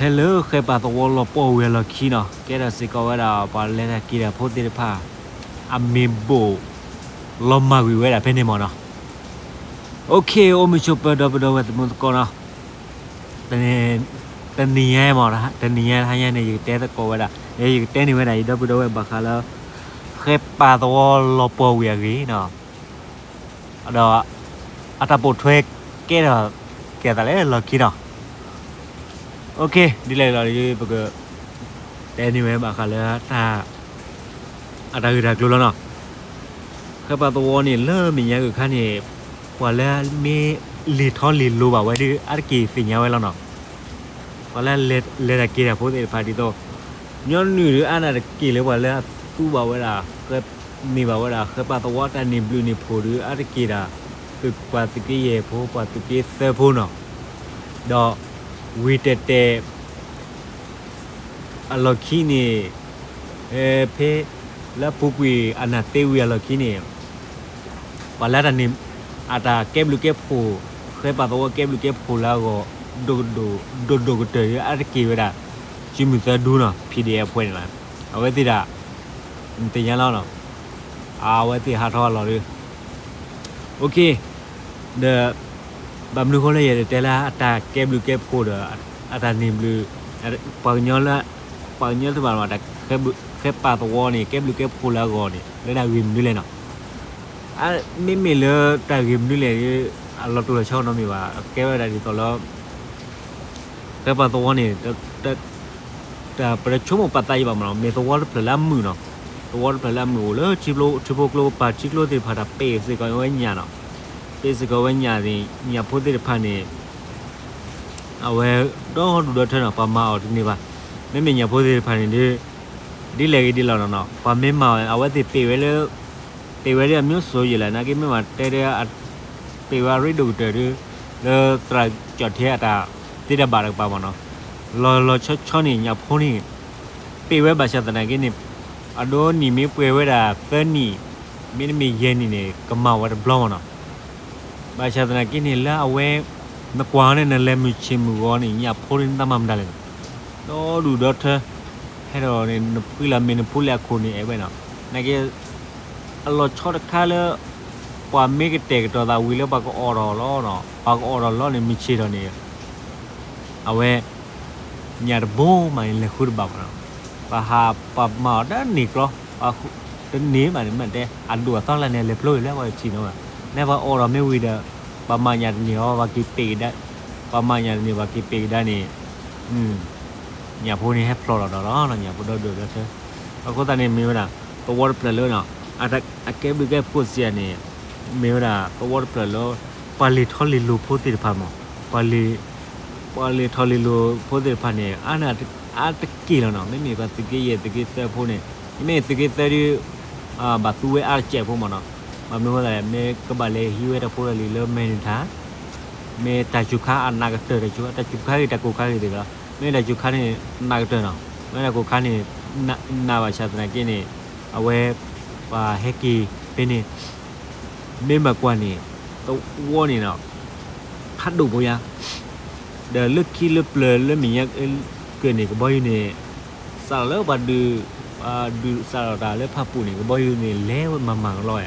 ဖဲလၢဃဲပာ်သဝီလီၤပှီၢ်ဝံၤအလီၢ်ခံနီၤ ကဲထီၣ်စ့ၢ်ကီးဝဲဒၣ် ပှၤလဲၤတၢ်က့ၤတၢ်ဖိသ့ၣ်တဖၣ် အမ့ၢ်ဘိၣ်လီၤမၢ်ကွံာ်ဝဲဒၣ်ဖဲန့ၣ်မ့ၢ်နီၤ. OK, အိၣ်မုာ်ဆိးပၢၤ ဒီပုၢ်ဒီဝဲၢ်သမူသကိးနီၤ, တနံၤညါမ့ၢ် တနံၤညါတဟါညါန့ၣ် ယကတဲသကိးဝဲဒၣ် ယကတဲန့ၢ်ဝဲဒၣ် ယဒီပုၢ်ဒီဝဲၢ်ဘၣ်ဃးလၢ ဃဲပာ်သဝီလီၤပှီၢ်ဝံၤအဂ့ၢ်နီၤ. ဒီးအတၢ်ပိာ်ထွဲကဲထီၣ်ကဲသးလၢလီၢ်ခံနီၤ. OK, ဒ်လဲၣ်လီၤ ပကတဲန့ၢ်ဝဲဘၣ်ဃးလၢ အတၢ်ဂ့ၢ်တၢ်ကျိၤလီၤနီၤ. ဃဲပာ်သဝီန့ၣ် လၢမဲာ်ညါက့ၤခါန့ၣ် ပှၤလၢမ့ၢ်လံာ်ထီလံာ်လိၤဘၣ်ဝဲဒီး အါတက့ၢ်သ့ၣ်ညါဝဲလီၤနီၤ. ပှၤလၢလဲၤတၢ်က့ၤတၢ်ဖိသ့ၣ်တဖၣ်ဒ်သိး ညီနုၢ်ဒီး အါန့ၣ်တက့ၢ်လၢပှၤလၢအသူဘၣ်ဝဲဒၣ် ဃဲမ့ၢ်ဘၣ်ဝဲဒၣ် ဃဲပာ်သဝီတၢ်န့ၢ်ဘျုးန့ၢ်ဖှိၣ်ဒီး အါတက့ၢ်ဒၣ် သုးပှၤသုးက့ယဲၢ်ဖိ ပှၤသုးက့သၢဖိနီၤ. ဒီးဝံၤတဲတဲ အလီၢ်ခံန့ၣ် ဖဲလၢအပူၤကွံာ်အနၢ်သ့ဝံၤအလီၢ်ခံန့ၣ် ပှၤလၢတၢ်န့ၣ် အတၢ်ကဲဘျုးကဲဖှိၣ် ဃဲပာ်သဝီကဲဘျုးကဲဖှိၣ်လၢအဂီၢ် ဒိၣ်ဒိၣ်ကတၢၢ်ဒီး အါတက့ၢ်ဝဲဒၣ် ကၠံမုၢ်သၢဒူနီၤ PDF အဖှဲးန့ၣ်လီၤ. အဝဲသ့ၣ်ဒၣ် နသ့ၣ်ညါလီၤနီၤ. အဝဲသ့ၣ်ဟးထီၣ်အလီၢ်ဒီး OK, ဒီး ဘၣ်မနုၤဃိလၢယတဲလၢအတၢ်ကဲဘျုးကဲဖှိၣ်ဒီး အတၢ်န့ၢ်ဘျုး ပှၤကညီလၢ ပှၤကညီတဖၣ် ဃဲပာ်သဝီန့ၣ် ကဲဘျုးကဲဖှိၣ်လၢအဂီၢ်န့ၣ် လၢတၢ်ဂ့ၢ်မနုၤလဲၣ်နီၤ. မ့မ့ၢ်လၢတၢ်ဂ့ၢ်မနုၤလဲၣ် အလီၤတိၢ်လီၤဆီနီတမံၤဘၣ် ကဲဝဲဒၣ်ဒ်သိးလၢ ဃဲပာ်သဝီန့ၣ် တၢ်ပတဆိကမိၣ်ပာ်သးယံၤဘၣ်မးနီၤ မ့ၢ်သဝီတဖျၢၣ်လၢအမုာ်နီၤ, သဝီတဖျၢၣ်လၢအမုာ်အိၣ်လၢ ထံဖိကျိ ပှၤထံကျိသ့ၣ်တဖၣ်တၢ်ပ့ၢ်စ့ၢ်ကီးဝဲညၣ်နီၤ, ပ့ၢ်စ့ၢ်ကီးဝဲညၣ်န့ၣ် ညၣ်ဖိသ့ၣ်တဖၣ်န့ၣ် အဝဲဒီဒူၣ်ဒီထၢနီၤ ပှၤမၤအီၤတန့ၢ်ဘၣ်. မ့မ့ၢ်ညၣ်ဖိသ့ၣ်တဖၣ်န့ၣ်ဒီး ဒ်လဲၣ်ဂ့ၤဒ်လဲၣ်နီၤနီၤ ပှၤမ့ၢ်မၤအီၤ အဝဲသ့ၣ်ပ့ၢ်ဝဲလၢ ပ့ၢ်ဝဲဒ်အမျိုးစုံယဲၢ်လဲၣ် နာ်က့မ့ၢ်မးတဲဒ် ပ့ၢ်ဝဲအရ့ဒိၣ်ကတၢၢ်ဒီး လၢသရၣ်ကၠီၣ်ထဲအတၢ်သ့တၢ်ဘၣ်တကပၤမးနီၤ, လီၤလီၤဆီဆီန့ၣ် ညၣ်ဖိန့ၣ် ပ့ၢ်ဝဲဘၣ်ဆၣ်သနာ်က့န့ၣ် အဒိနံၣ်မ့ၢ်ပှဲၤဝဲဒၣ်သၢနံၣ် မ့တမ့ၢ်ယဲၢ်နံၣ်န့ၣ် ကမၤဝဲတဘျီမးနီၤ. ဘၣ်ဆၣ်သနာ်က့န့ၣ် လၢအဝဲ နကွၢ်န့ၣ် နလဲၤမုၢ်ဆ့ၣ်မုၢ်ဂီၤန့ၣ် ညၣ်ဖိန့ၣ်နတၢ်မၤမတၤလဲၣ်နီၤ, ဒီဒူၣ်ဒီထၢ ဟဲဒီးန့ၣ် နဖှံလၢမ့ၢ်နဖိလၢအခိၣ်န့ၣ် အဲၣ်ဝဲနီၤ, နာ်က့ အလီၤဆီတခါလၢ ပှၤမ့ၢ်ကတဲာ်ကတီၤသးဝံၤလၢပှၤကအိးထီၣ်လီၤနီၤ, ပှၤကအိးထီၣ်လီၤန့ၣ် မုၢ်ဆ့ၣ်ထီၣ်န့ၣ် အဝဲ ညၣ်တဘိမးန့ၣ် လဲၤဃုတဘၣ်ဘၣ်နီၤ, ပှၤဟးပှၤမၤအီၤတန့ၢ်ကျီ, ပှၤတန့ၢ်ဘၣ်န့ၣ် မ့ၢ်တဲ အဒိၣ်အသီလၢန့ၣ် လဲၤဖျိအံၤလၢပှၤတထံၣ်နီၤဘၣ်, နဲပှၤအိးထီၣ်မ့ၢ်ဝံၤဒီး ပှၤမၤညၣ်တန့ၢ်အီၤ ပှၤက့ၤပ့ၢ်ကဒါ, ပှၤမၤညၣ်တန့ၢ် ပှၤက့ၤပ့ၢ်ကဒါန့ၣ် ညၣ်ဖိန့ၣ်ဟဲဖျိးလီၤဒီးလီၤ ညၣ်ဖိဒီဒူၣ်ဒီထၢ, အဃိသတးန့ၣ်မ့ၢ်ဝဲဒၣ် သဝီတဖျၢၣ်လၢ အကဲဘျုးကဲဖှိၣ်စံးယၤန့ၣ် မ့ၢ်ဝဲဒၣ် သဝီတဖျၢၣ်လၢ ပှၤလံာ်ထီလံာ်လိၤဖိသ့ၣ်တဖၣ်မး, ပှၤလံာ်ထီလံာ်လိၤဖိသ့ၣ်တဖၣ်န့ၣ် အါတက့ၢ်လီၤနီၤ, မ့မ့ၢ်ပှၤသုးက့ယဲၢ်သုးက့သၢဖိန့ၣ်, မ့မ့ၢ်သုးက့သၢဒု ဘၣ်သူဝဲအါတစဲးဖိမးနီၤ, ဘၣ်မနုၤဃိသတးလဲၣ် မ့ၢ်ကဘၣ်လဲၤဟံးဝဲတၢ်ဖိတၢ်လံၤလၢမဲာ်န့ၣ်ထါ မ့ၢ်တၢ်စူၤခါအနးကတၢၢ် တၢ်စူၤခါဂ့ၤ တၢ်ကိၢ်ခါဂ့ၤသ့ၣ်လီၤ, မ့ၢ်တၢ်စူၤခါန့ၣ် နးကတၢၢ်နီၤ, မ့ၢ်တၢ်ကိၢ်ခါန့ၣ် နးဘၣ်ဆၣ်သနာ်က့န့ၣ် အဝဲ ပှၤဟဲက့ၤဖဲန့ၣ် မ့ၢ်ဘၣ်ကွၢ်န့ၣ် သဝီန့ၣ်နီၤ ဖးဒိၣ်ဖိယါ, ဒီးလၢခံလၢပျၢၤလၢမဲာ်ညါကၢၢ်န့ၣ် ကဘီယူၤန့ၣ် စးထီၣ်လၢပှၤဒုး ပှၤဒုးစးထီၣ်တၢ်လၢဖၣ်ပူၤန့ၣ် ကဘီယူၤန့ၣ် လဲၤဝဲမၤမၤကလီဝဲ,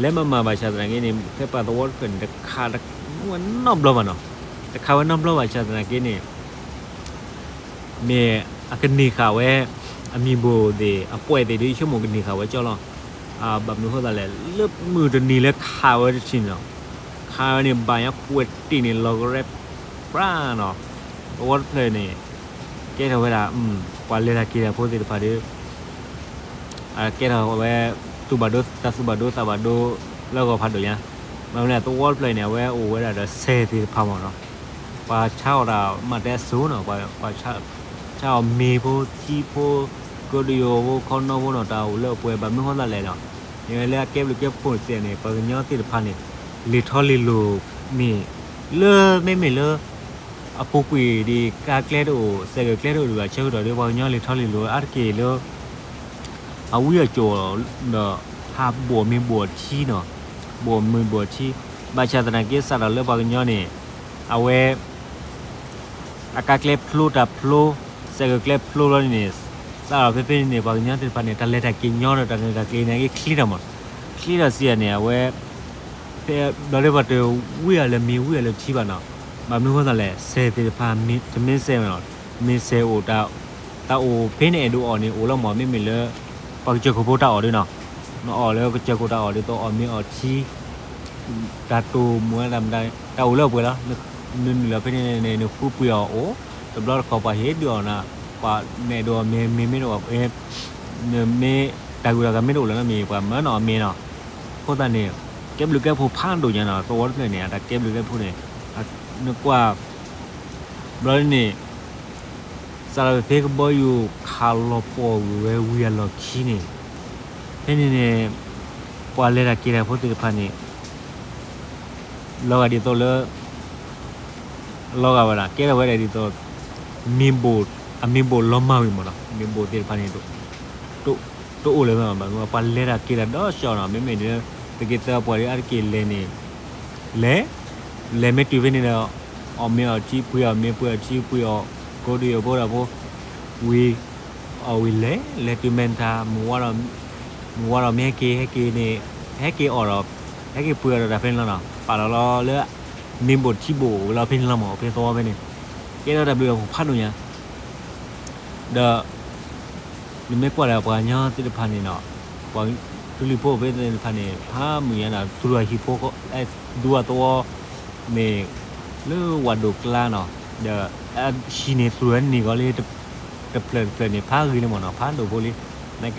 လဲၤမၤမၤဘၣ်ဆၣ်သနာ်က့န့ၣ် ဖဲပှၤသဝီတဖျၢၣ်န့ၣ် တခးဝဲနီတဘျီဘၣ်နီၤ, တခးဝဲနီတဘျီဘၣ်ဆၣ်သနာ်က့န့ၣ် မ့ၢ်အကန့ၢ်ဃာ်ဝဲ အမံၤဘိၣ်သ့ၣ် အပှဲၤသ့ၣ်ဒီး ယဆိကမိၣ်ကန့ၢ်ဃာ်ဝဲကၠီလီၤ. ဘၣ်မနုၤဃိသတးလဲၣ် လၢမုၢ်တနံၤလၢခးဝဲတထံၣ်န့ၣ်လီၤ, ခးဝဲန့ၣ် ဘၣ်ညါကွဲးတ့ၢ်န့ၣ် လီၤကရဲပြၢ်နီၤ, သဝီတဖျၢၣ်န့ၣ် ကဲထီၣ်ဝဲဒၣ် ပှၤလဲၤတၢ်က့ၤတၢ်ဖိသ့ၣ်တဖၣ်ဒီး ကဲထီၣ်ဝဲ သူၣ်ဘၣ်ဒိ တၢ်သူၣ်ဘၣ်ဒိသးဘၣ်ဒိ လၢဂီၤဖးဒိၣ်ညါ, မ့ၢ်မနုၤလဲၣ် သဝီတဖျၢၣ်န့ၣ် အဝဲအိၣ်ဝဲဒၣ်ဒီးဆဲးသ့ၣ်တဖၣ်မးနီၤ, ပှၤဆါအီၣ်တၢ်မးတဲစိၤနီၤ, ပှၤဆါအီၣ်မ့ၤဖိ ထံဖိ ကဒယိဖိ ခီနီဖိနီၤ, တၢ်အိၣ်လၢအပှဲၤ ဘၣ်မနုၤဃိသတးလဲၣ်နီၤ, မ့ၢ်ဝဲလၢအကဲဘျုးကဲဖှိၣ်စံးန့ၣ် ပှၤကညီသ့ၣ်တဖၣ်န့ၣ် လံာ်ထီလံာ်လိၤမ့ၢ် လၢမ့မ့ၢ်လၢ အပူၤကွံာ်ဒံး ကါကျဲတအိၣ် စဲးကၢၣ်ကျဲတအိၣ်ဒံးဘၣ် ဆၢကတီၢ်ဒီး ပှၤကညီလံာ်ထီလံာ်လိၤအါတက့ၢ်လၢ အဝံအကၠိၣ်ဒီး ဟးဘိၣ်မ့ၤဘိၣ်ထံနီၤ, ဘိၣ်မ့ၤဘိၣ်ထံ, ဘၣ်ဆၣ်သနာ်က့စးထီၣ်လၢပှၤကညီန့ၣ် အဝဲ အကါကျဲဖျိတၢ်ဖျိ, စဲးကကျဲဖျိလီၤန့ၣ်, စးထီၣ်ဖဲဖဲန့ၣ်န့ၣ် ပှၤကညီသ့ၣ်တဖၣ်န့ၣ် တၢ်လဲၤတၢ်က့ၤညီဒီးတၢ်လဲၤတၢ်က့ၤန့ၣ် က့ၤချ့ထီၣ်မး, ချ့ထီၣ်စံးယၤန့ၣ် အဝဲ ဖဲဘျီလၢပှၤတဝံအီၤလၢမ့ၤဝံအီၤလၢထံဘၣ်နီၤ, ဘၣ်မနုၤဃိသးလဲၣ် စဲးသ့ၣ်တဖၣ်တမ့ၢ်စဲးမးနီၤ, မ့ၢ်စဲးအိၣ် တၢ်အိၣ်ဖဲန့ၣ်အဲၣ်ဒိးအီၣ်န့ၣ်အိၣ်လီၤမး, မ့မ့ၢ်လၢ ပှၤကစၢၢ်ခိၣ်ဖိတၢ်အီၣ်ဒ်နီၤ, နအီၣ်လၢကစၢၢ်ခိၣ်တၢ်အီၣ်ဒ်သိးအီၣ်မ့ၤအီၣ်ထံ တၢ်တိၢ်မူတၢ်မတၤ တၢ်အိၣ်လၢအပှဲၤလီၤ, နနုာ်လီၤဖဲန့ၣ်န့ၣ် နဃုပှ့ၤအီၤအိၣ်, တဘျီတခီၣ်ပှၤဟ့ၣ်ဒုးအီၣ်နၤ, ပှၤနအဲၣ်ဒိးအီၣ်မ့ၤ မ့ၤမ့ၢ်တအိၣ် မ့ၢ်တၢ်ဂုၤတၢ်ဂၤမ့ၢ်တအိၣ်လၢၤနီတမံၤ ပှၤမၢနီၤအီၣ်မ့ၤနီၤ, အဃိသတးန့ၣ် ကဲဘျုးကဲဖှိၣ်ဖးဒိၣ်ညါနီၤ, သဝီတဖျၢၣ်န့ၣ် အတၢ်ကဲဘျုးကဲဖှိၣ်န့ၣ် နကွၢ် ဘျီန့ၣ် စးထီၣ်ဖဲကဘီယူၤခးလီၤပှီၢ်ကွံာ်ဝဲဝံၤအလီၢ်ခံန့ၣ်, ဖဲန့ၣ်န့ၣ် ပှၤလဲၤတၢ်က့ၤတၢ်ဖိသ့ၣ်တဖၣ်န့ၣ် လီၤဂာ်ဒ်သိးလၢ လီၤဂာ်ဝဲဒၣ် ကဲထီၣ်ဝဲဒၣ်ဒ်သိး မ့ၤဘိၣ် အမ့ၤဘိၣ်လီၤမၢ်ဝံၤမးနီၤ, မ့ၤဘိၣ်သ့ၣ်တဖၣ်န့ၣ် တအိၣ်လၢၤဘၣ်, ပှၤလဲၤတၢ်က့ၤတၢ်ဒီးစှီၤနီၤ, မ့မ့ၢ်ဒ် သုးက့သၢပှၤဒ်အါတက့ၢ်လဲၤန့ၣ် လဲၤ လဲၤမ့ၢ်တုၤဖဲန့ၣ်ဒီး အီၣ်မ့ၤအီၣ်ထံ ပှ့ၤအီၣ်မ့ၤပှ့ၤအီၣ်ထံပှ့ၤအီၣ် ကိးဒံးအဖိဒီးဖိ ဝံၤ အီၣ်ဝံၤလဲၤ လဲၤတုၤမဲာ်တၢ် မုၢ်ဝါဒီးမ့ၢ်ဟဲက့ၤ ဟဲက့ၤန့ၣ် ဟဲက့ၤအီၣ်ဒီး ဟဲက့ၤပှ့ၤအီၣ်ဒီးတၢ်ဖဲန့ၣ်လီၤနီၤ, ပာ်လီၤလီၤလၢ မ့ၤဘိၣ်ထံဘိၣ်အိၣ်ဝဲလီၤဖဲန့ၣ်လီၤမး ဖဲသဝီဖဲန့ၣ် ကဲထီၣ်တၢ်ဘျုးတၢ်ဖှိၣ်ဖးဒိၣ်ညါ ဒီး နမ့ၢ်ကွၢ်ဒီးပှၤကညီသ့ၣ်တဖၣ်န့ၣ်နီၤ, ပှၤထူလံၤဖိဖဲသ့ၣ်တဖၣ်န့ၣ် ဖးမုၢ်ညါဒီး သူၣ်ထီၣ်ဟံၣ်ဖိ ဒူအသဝီန့ၣ် လၢဝၣ်ဒိၣ်ကျါနီၤ, ဒီးဟံၣ်န့ၣ်သူၣ်ထီၣ်န့ၢ်ကီးလံ တဖျၢၣ်တဖျၢၣ်န့ၣ် ဖးဂ့ၤ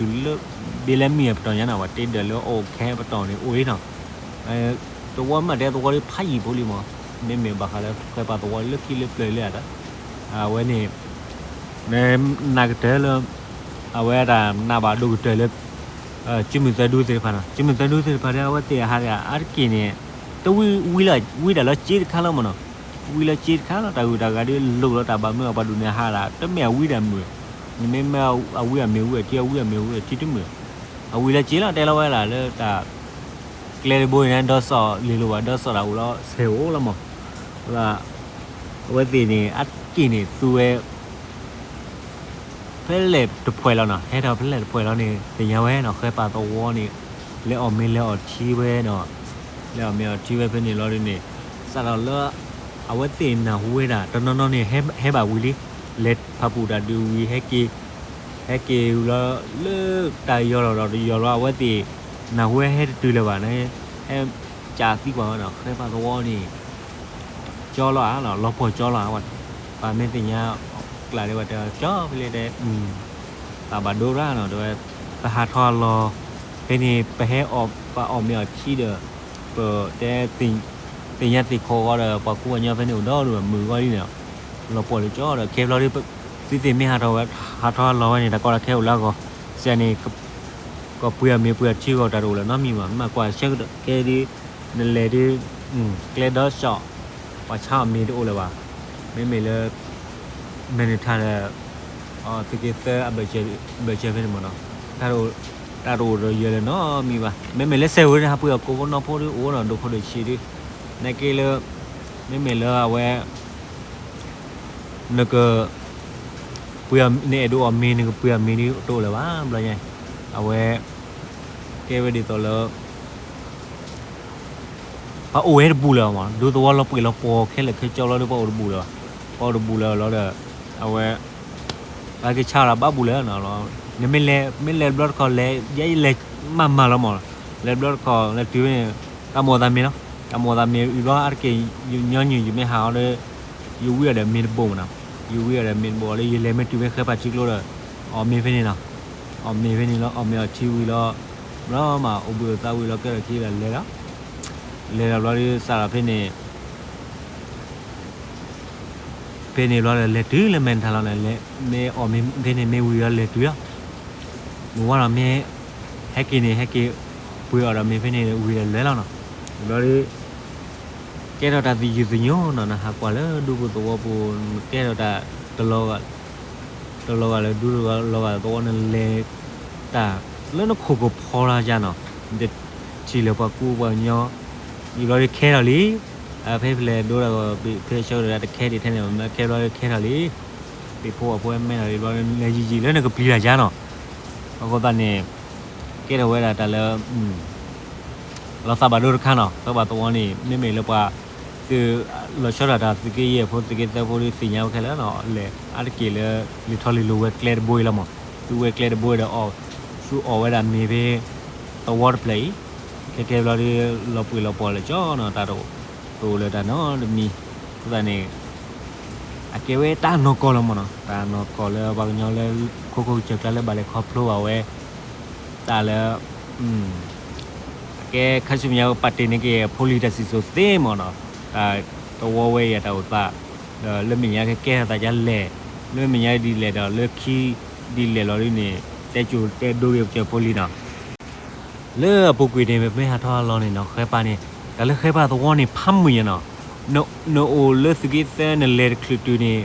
လံမးနီၤ, ဖးဒိၣ်ဖိလံ, နာ်က့န့ၣ် အိၣ်တုၤလၢ ဘ့လၢမံအပတီၢ်ညါနီၤ, ပှၤတ့ဒၢးလၢအိၣ်ခဲအပတီၢ်န့ၣ်အိၣ်လံနီၤ သဝီမးတဲသဝီလၢဖးယံာ်ဖိလံမး, မ့မ့ၢ်ဘၣ်ဃးလၢဃဲပာ်သဝီလၢခံလၢပျၢၤလၢအတၢ်, အဝဲန့ၣ် နနာ်ကတၢၢ်လၢ အဝဲတၢ်နာ်ဘၣ်ဒိၣ်ကတၢၢ်လၢ ကၠူမုၢ်သၢဒူသ့ၣ်တဖၣ်နီၤ, ကၠူမုၢ်သၢဒူသ့ၣ်တဖၣ်ဒီး အဝဲသ့ၣ်ဟးဒၣ်အါတက့ၢ်န့ၣ် တဝံ ဝံဒၣ်လၢစ့တခါလီၤမးနီၤ, ဝံလၢစ့တခါလီၤ, တၢ်ဂုၤတၢ်ဂၤဒ်လိၣ်လီၤတၢ်ဘၣ်မုာ်အပှၤဒိၣ်န့ၣ်ဟးဒၣ် တမ့ၢ်အဝံဒၣ်မုာ်, နမ့မ့ၢ်အဝံအမ့ၢ်ဝံအထံ အဝံအမ့ၢ်ဝံအထံတမုာ်, အဝံလၢစ့လီၤ တဲလီၤဝဲဒၣ်လၢတၢ် ကျဲတဘိအံၤန့ၣ် ဒီးစီၣ်လ့ၤလိာ်ဘၣ် ဒီးစီၣ်တၢ်အိၣ်လီၤ ဆဲးအိၣ်လီၤမး, အဝဲသ့ၣ်န့ၣ် အါတက့ၢ်န့ၣ် သူဝဲ ဖဲလဲၣ်တဖှဲးလီၤနီၤ, ဟဲထီၣ်ဖဲလဲၣ်တဖှဲးလီၤန့ၣ် သ့ၣ်ညါဝဲနီၤ, ဃဲပာ်သဝီန့ၣ် လဲၤအီၣ်မ့ၤလဲၤအီၣ်ထံဝဲဒီး လဲၤအီၣ်မ့ၤအီၣ်ထံဝဲဖဲန့ၣ်လီၤဒ်န့ၣ် စးထီၣ်လၢ အဝဲသ့ၣ်နၢ်ဟူဝဲဒၣ် တနီၤနီၤန့ၣ် ဟဲဘၣ်ဝံၤလံ, လဲၤဖးပူၤတၢ်ဒုးဝံၤ ဟဲက့ၤ ဟဲက့ၤဝံၤလီၤ လၢတၢ်ယီၤလီၤဒီးတယီၤလီၤ အဝဲသ့ၣ် နၢ်ဟူဝဲဟဲတတုၤလၢၤဘၣ်န့ၣ် ဟဲကးသံကွၢ်ဝဲဒီး ဃဲပာ်သဝီန့ၣ် ကၠီလီၤဧါ, လီၤပှီၢ်ကၠီလီၤဧါ, ပှၤမ့ၢ်သ့ၣ်ညါကျါဒ်ဝဲတဲ ကၠီဖဲလဲၣ်တဲ သးဘၣ်ဒိရၣ်နီၤ တဲဝဲ ပဟးထီၣ်အလီၢ် ဖဲန့ၣ် ပဟဲအီၣ် ပအီၣ်မ့ၤအီၣ်ထံဒီး ပတဲ သ့ၣ်ညါသ့ၣ်ခိးအဂီၢ်ဒီး ပှၤကူပှၤညီဖဲန့ၣ်အိၣ်ဒီဒိၣ်မုာ်ဂီၢ်လံန့ၣ် လီၤပှီၢ်လၢကၠီဒီး ခဲဘျီဒ် သုသ့ၣ်မ့ၢ်ဟးထီၣ်ဝဲ ဟးထီၣ်အလီၢ်ဝဲန့ၣ် တၢ်ကီတၢ်ခဲအိၣ်လၢအဂီၢ် စဲးန့ၣ် ကပှ့ၤအီၣ်မ့ၤပှ့ၤအီၣ်ထံအဂီၢ် တၢ်တအိၣ်လၢၤနီတမံၤဘၣ်, မ့ၢ်ကွၢ်ဆၢကတီၢ်ခဲဒ် နလဲၤဒ် ကျဲဒီးစီၣ် ပှၤဆါအီၣ်မ့ၤတအိၣ်လၢၤဘၣ်, မ့မ့ၢ်လၢ မဲာ်နုာ်ထါဒီး သုးက့သၢအဘၢၣ်စၢၤဖဲန့ၣ်မ့ၢ်နီၤ, တၢ်တအိၣ်ဒီးယၢၤလၢၤနီတမံၤဘၣ်, မ့မ့ၢ်လၢစဲးဝဲန့ၣ် ဟးပှ့ၤအီၣ်ကိးဖိနီၢ်ဖိဒ်အိၣ်နီၤ ဒိၣ်ခိၣ်ဒိၣ်ဆံးဒ်, နာ်က့လၢ မ့မ့ၢ်လၢအဝဲ နက ပှ့ၤအီၣ် နအဲၣ်ဒိးအီၣ်မ့ၤ နကပှ့ၤအီၣ်မ့ၤဒ်တအိၣ်လၢၤဘၣ် ဘျီညါ, အဝဲ ကဲဝဲဒ်သိးလၢ ပှၤအိၣ်ဝဲတဘူးလၢၤမး, ဒူသဝီလီၤပှ့ၤလီၤပှီၢ်ခဲလၢာ်ခဲဆ့လီၤဒီး ပှၤအိၣ်တဘူးလၢၤဘၣ်, ပှၤအိၣ်တဘူးလၢၤလီၤဒီး အဝဲ ပှၤကဆါလီၤဘၣ်ဘူးလၢၤနီၤ, နမ့ၢ်လဲၤ မ့ၢ်လဲၤတဘျီတခီၣ်လဲၤ ယဲယလဲၤမၤမၤလီၤမး, လဲၤတဘျီတခီၣ်လဲၤတုၤန့ၣ် တၢ်မိၣ်သးမ့ၤလီၤ, တၢ်မိၣ်သးမ့ၤအံၤဘျီအါတက့ၢ် ညီနုၢ်ယမ့ၢ်ဟးအီၤဒီး ယဝံအီၤဒီးမ့ၤတဘိမးနီၤ, ယဝံအီၤဒီးမ့ၤတဘိလၢယလဲၤမ့ၢ်တုၤဖဲဃဲပာ်ထံကျိဒီး အီၣ်မ့ၤဖဲန့ၣ်နီၤ, အီၣ်မ့ၤဖဲန့ၣ်လီၤ အီၣ်မ့ၤအီၣ်ထံဝံၤလီၤ, ဘျီမးအိၣ်ဘှံးအိၣ်သါဝံၤလီၤ ကဲထီၣ်ခံဒီးလဲၤလီၤ, လဲၤလီၤဘျီဒ်စးထီၣ်ဖဲန့ၣ် ဖဲန့ၣ်ဘျီဒီးလဲၤတုၤလၢမဲာ်နထၢၣ်လီၤန့ၣ် လဲၤမ့ၢ်အီၣ်မ့ၤဖဲန့ၣ်မ့ၢ်ဝံၤဒီးလဲၤတုၤလီၤ, မ့ၢ်ဝဲဒီးမ့ၢ် ဟဲက့ၤန့ၣ် ဟဲက့ၤ ပှ့ၤအီၣ်ဒီးမ့ၤဖဲန့ၣ်ဝံၤဒီးလဲၤလီၤနီၤ, ဘျီဒီး ကဲထီၣ်တၢ်သယုၢ်သညိနီၤ နဟးကွၢ်လၢဒူပူၤသဝီပူၤ နကဲထီၣ်တၢ် တလီၤဂာ်လၢဒူလီၤဂာ်သဝီ နလဲၤတၢ်လၢနခိၣ်ကဖီလီၤယါနီၤ, နတထံၣ်လၢၤပှၤကူပှၤကညီ, ယဘျီဒီးခဲထီၣ်လံ, အ ဖဲပလဲၤဒိတၢ်ဂီၤ ဖဲဆၢကတီၢ်တၢ်တခဲဒံးထဲန့ၣ် မ့ၢ်ခဲဘျီခဲထီၣ်လံ, ပဖိအဖိမဲထီၣ်လံဘျီ လဲၤယံာ်ယံာ်လၢနကပျံၤတၢ်ယါနီၤ, အဃိသတးန့ၣ် ကဲထီၣ်ဝဲဒၣ်တၢ်လၢ လီၤသးဘၣ်ဒိတခါနီၤ, သၢဘၣ်သဝီန့ၣ် မ့မ့ၢ်လၢပှၤ သုး လီၤဆီဒၣ်တၢ်သုးက့ယဲၢ်ဖိ သုးက့သၢဖိဒီးသ့ၣ်ညါဝဲခဲလၢာ်နီၤ, လဲၤအါတက့ၢ်လၢ လံာ်ထီလံာ်လိၤဝဲကျဲတဘိအံၤလီၤမး, သုဝဲကျဲတဘိဒီး သုအီၣ်ဝဲဒၣ်မ့ၤဖဲ သဝီတဖျၢၣ်အံၤ, ခဲကဲဘျီဒီး လီၤပှံၢ်လီၤပှီၢ်လၢာ်ကၠီနီၤ, တၢ်တအိၣ်လၢတၢ်နီတမံၤ, အဃိသတးန့ၣ် အကဲဝဲတၢ်နီၢ်ကီၢ်လီၤမးနီၤ, တၢ်နီၢ်ကီၢ်လၢပှၤကညီလၢ ခိခိၣ်ကစၢၢ်ကျါလၢဘၣ်လဲၤခီဖျိဘၣ်ဝဲ တၢ်လၢ အကဲခါဆူမဲာ်ညါပာ်တ့ၢ်န့ၢ်က့ၤ ဖိလံၤတၢ်စံၣ်စိၤသ့မးနီၤ, တၢ်သဝီဝဲအံၤအတၢ်အိၣ်သး, ဒီးလၢမဲာ်ညါကကဲထီၣ်သးဒ်လဲၣ်, လၢမဲာ်ညါဒ်လဲၣ်ဒီးလၢခံဒ်လဲၣ်လီၤဒ်န့ၣ် တဲကၠိတဲဒိက့ၤပကၢၤဖိလံၤနီၤ လၢအပူၤကွံာ်န့ၣ် ပမ့ၢ်ဟးထီၣ်အလီၢ်န့ၣ်နီၤ ဃဲပၤန့ၣ် တၢ်လၢဃဲပၤသဝီန့ၣ်ဖးမုာ်ညါနီၤ, နအိၣ်လၢသုးက့သၢ နလဲၤတချုးတုၤန့ၣ်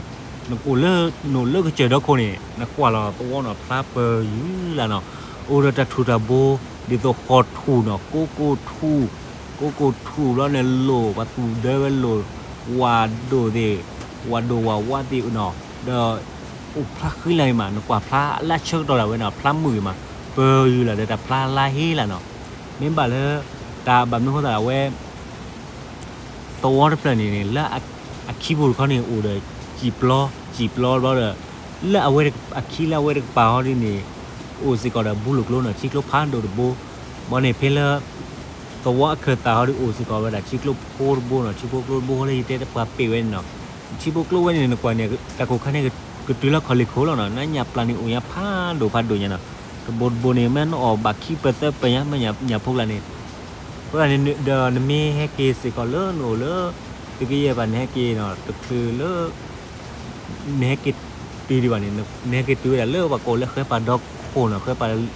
နအိၣ်လၢ နအိၣ်လၢကစၢၢ်ဒီခိၣ်န့ၣ် နကွၢ်လီၤသဝီနီၤ ဖျါပၢၤယုၤလၢ်နီၤ, အိၣ်ဒီးတၢ်ထူၣ်တၢ်ဘိ ဒ်သိးဃီထူၣ်နီၤ ကိကိၣ်ထူၣ်, ကိကိၣ်ထူၣ်ဘျီန့ၣ်လိၣ် ပှၤသူၣ်ဒၢဝဲလိၣ်, ဝၣ်ဒိၣ်သ့ၣ်, ဝၣ်ဒိၣ်ဝၣ်ဝါသ့ၣ်နီၤ, ဒီး အိၣ်ဖျါဃံလၤဂ့ၤမး နကွၢ်ဖျါလၢဆၢကတီၢ်ဒၣ်ဝဲနီၤ ဖျါမုာ်ဂ့ၤမး ပၢၤယုၤလၢ်ဒီးတၢ်ဖျါလါဟ့လၢ်နီၤ, မ့ၢ်ဘၣ်လၢ တၢ်ဘၣ်မနုၤဃိသတးအဝဲ သဝီတဖျၢၣ်န့ၣ်န့ၣ် လၢအခံပူၤတခီန့ၣ် အိၣ်ဒီး စံာ်ပျီ, စံာ်ပျီဘျီဒီး လၢအဝဲအခံလၢအဝဲတကပၤဟီဒ်န့ၣ် အိၣ်စ့ၢ်ကီးဒီးဘူလိၣ်ကျိနီၤ ထံကျိဖးဒိၣ်တဘိ, ဘီန့ၣ်ဖဲလၢ သဝီအခၢၣ်သးဟီဒ်အိၣ်စ့ၢ်ကီးဝဲဒၣ် ထံကျိဖိတဘိနီၤ ထံဖိကျိတဘိဟီလၢယတဲပှၤပ့ၢ်ဝဲန့ၣ်နီၤ, ထံဖိကျိဝဲန့ၣ် နကွၢ်န့ၣ် တၢ်ကိၢ်ခါန့ၣ် ကတုၤလၢခီၣ်လ့ၣ်ခိၣ်လီၤနီၤ နညၣ်ပျၢ်န့ၣ်အိၣ်ညါဖးဒိၣ်ဖးဒိၣ်ညါနီၤ, တဘိတဘိန့ၣ် မ့ၢ်နအီၣ်ဘၣ်ခံပၢၢ်သၢပၢၢ်ညါ မ့ၢ်ညၣ်ဖိကျါန့ၣ် အဃိသတးန့ၣ် ဒီးနမ့ၢ်ဟဲက့ၤစ့ၢ်ကီးလၢနအိၣ်လၢ သုးက့ယဲၢ်ဘၣ် နဟဲက့ၤနီၤ တချုးလၢ နဟဲက့ၤတုၤဒံးဘၣ်န့ၣ် နဟဲက့ၤတုၤဝဲဒၣ်လၢပှၤကိးလၢဃဲပၤဒီခိၣ်နီၤ ဃဲပၤ ဒီခိၣ်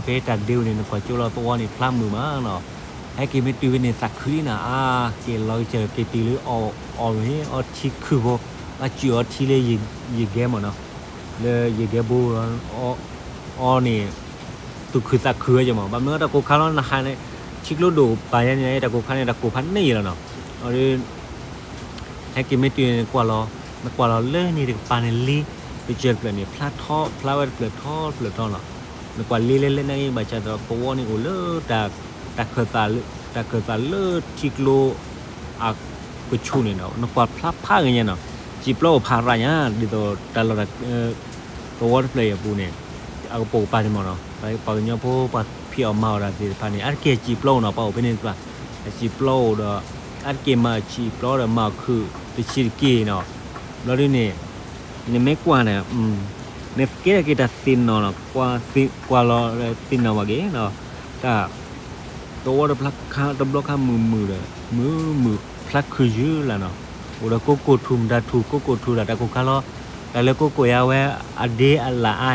ဖဲတၢ်ဒ့ဝဲန့ၣ် နကွၢ်ကၠိလီၤသဝီန့ၣ် ဖျါမုာ်မးနီၤ, ဟဲက့ၤမ့ၢ်တုၤဖဲန့ၣ် သးခုလံနီၤ အါ က့ၤလီၤကစၢၢ်က့ၤတုၤလၢအီၣ်မ့ၤ အီထံခုၣ်ဖိ အီၣ်စူၣ်အီထံလၢယဂဲၤမးနီၤ, လၢယဂဲၤဘိ အီန့ၣ် သူၣ်ခုသးခုဝဲကမး ဘၣ်မနုၤတၢ်ကိၢ်ခါလီၤ နဟးန့ၣ် ထံကျိဒိၣ်ပာ်ယဲန့ၣ် တၢ်ကိၢ်ခါန့ၣ် တၢ်ကိၢ်ဖးန့ၢ်ယဲလီၤနီၤ, အ ဟဲက့ၤမ့ၢ်တုၤန့ၣ် နကွၢ်လီၤ နကွၢ်လီၤလၢန့ၣ်တကပၤန့ၣ်လ့ ကစၢၢ်တဖျၢၣ်န့ၣ် ဖျါထီ ဖျါဝဲတဖျၢၣ်ထီတဖျၢၣ်ထီလီၤ, နကွၢ်လ့လၢလၢန့ၣ်ဂ့ၤ ဘၣ်ဆၣ်ဒီးသဝီန့ၣ်အိၣ်လၢ တၢ်ခၢၣ်သးလၢထံကျိ အကဆူးန့ၣ်နီၤ နကွၢ်ဖျါဖးဂ့ၤညါနီၤ, စံာ်ပျီအိၣ်ဖးရၣ်ညါ ဒ်သိးတၢ်လီၢ် သဝီတဖျၢၣ်အံၤအပူၤန့ၣ် အကပိာ်ကပၤန့ၣ်မးနီၤ ပှၤကညီဖိပှၤဖံးအီၣ်မၤအီၣ်တၢ်သ့ၣ်တဖၣ်န့ၣ် အါတက့ၢ်စံာ်ပျီအိၣ်နီၤ ပှၤအိၣ်ဖဲန့ၣ်တဖၣ် အစံာ်ပျီအိၣ်ဒီး အါတက့ၢ်မၤစံာ်ပျီဒီးမၤခုၣ်တဆံးတက့ၢ်နီၤ, ဘျီဒ်န့ၣ် နမ့ၢ်ကွၢ်န့ၣ် နကဲထီၣ်က့ၤတၢ်သ့ၣ်နီၣ်နီၤ ကွၢ်လီၤသ့ၣ်နီၣ်ဘၣ်က့ၤနီၤ, တၢ် သဝီတဖျါခါတဘျီခါမုာ်မုာ်ဒီး မုာ်မုာ်ဖျါခုၣ်ယုၢ်လၢ်နီၤ, အိၣ်ဒီးကိးကိၢ်ထူၣ်မတၤထူၣ် ကိးကိၢ်ထူၣ်လၢ် တၢ်ကိၢ်ခါလီၤ, တၢ်လၢကိးကိၢ်ယါဝဲ အဒ့အလၣ်အါ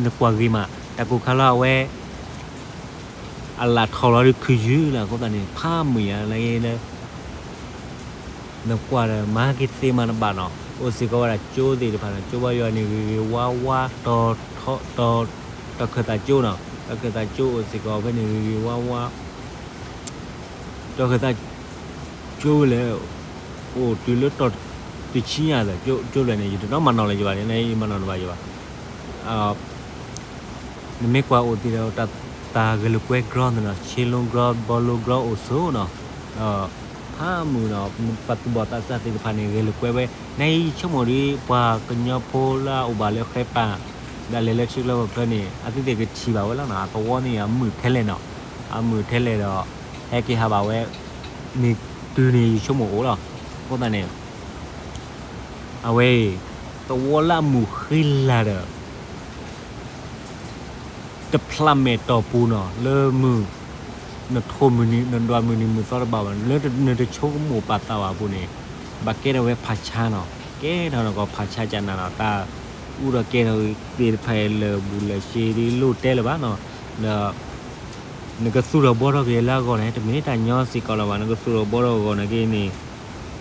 နကွၢ်ဂ့ၤမး တၢ်ကိၢ်ခါလီၤအဝဲ အလၣ်ထီၣ်လီၤဒီးခုၣ်ယုၢ်လၢ် အဃိသတးန့ၣ် ဖးမုာ်ယါလၢ နကွၢ်ဒီးမၤက့ၤသ့မၤတဘၣ်နီၤ, အိၣ်စ့ၢ်ကီးဝဲဒၣ်ကၠိသ့ၣ်တဖၣ်နီၤ, ကၠိဘါယွၤန့ၣ် ဂ့ၤဂ့ၤဝါဝါ တီၤထီ တီၤ တီၤခၢၣ်သးကၠိနီၤ, တီၤခၢၣ်သးကၠိအိၣ်စ့ၢ်ကီးဖဲန့ၣ် ဂ့ၤဂ့ၤဝါဝါ တီၤခၢၣ်သးကၠိလဲၣ်, အိၣ်တုၤလၢတီၤတဆံညါဒီး ကၠိလဲၣ်န့ၣ် ယတနီၤမၤနီၣ်လၢၤယဘၣ်န့ၣ် ယမၤနီၣ်တဘၣ်ယဘၣ် နမ့ၢ်ကွၢ်အိၣ်သ့ၣ်ဒီး တၢ်ဂဲၤလိာ်ကွဲ ground နီၤ, ဆ့လိ ground ဘီလိ ground အိၣ်ဆိနီၤ, ဖးမုာ်နီၤ, ပှၤသူၣ်ဘီၣ်သးစၢ်သ့ၣ်တဖၣ်န့ၣ် ဂဲၤလိာ်ကွဲဝဲ, နအံၤယဆိကမိၣ်ဒီး ပှၤကညီဖိလၢအအိၣ်ဘၣ်လၢဃဲပၤ ဒီးလဲၤလၢထံချၢကီၢ်ချၢန့ၣ် အဝဲသ့ၣ်ကထံၣ်ဘၣ်ဝဲလီၤနီၤ, အသဝီန့ၣ်အမုာ်ထဲလဲၣ်နီၤ, အမုာ်ထဲလဲၣ်ဒီး ဟဲက့ၤဟးဘၣ်ဝဲ န့ၣ်တုၤန့ၣ်ယဆိကမိၣ်အိၣ်လီၤ, အဃိသတးန့ၣ် အဝဲအံၤ သဝီလၢအမုာ်ဃံလၤဒီး တဖျးမဲာ်တီၢ်ပူၤနီၤ, လၢမုၢ် နထိၣ်မုၢ်နံၤ နဒွးမုၢ်နံၤမုၢ်သီတဘၣ်ဘၣ်, လၢနတဆိကမိၣ်ပာ်သးဘၣ်အပူၤန့ၣ် ဘၣ်ကဲထီၣ်ဝဲဖးဆါနီၤ, ကဲထီၣ်နီၢ်ကီၢ်ဖးဆါကနၤနီၤ, တၢ်အူဒီးကဲထီၣ်သ့ၣ်တဖၣ်အံၤလၢာ်ဘူၣ်လၢာ်စ့ဒ်လိၣ်တဲလၢၤဘၣ်နီၤ, ဒီး နကသူၣ်ထီၣ်ဘှီထီၣ်က့ၤလၢအဂီၢ်န့ၣ် တမ့ၢ်တၢ်ညီစ့ၢ်ကီးလၢၤဘၣ်, နကသူၣ်ထီၣ်ဘှီထီၣ်အဂီၢ်န့ၣ်က့ၤန့ၣ်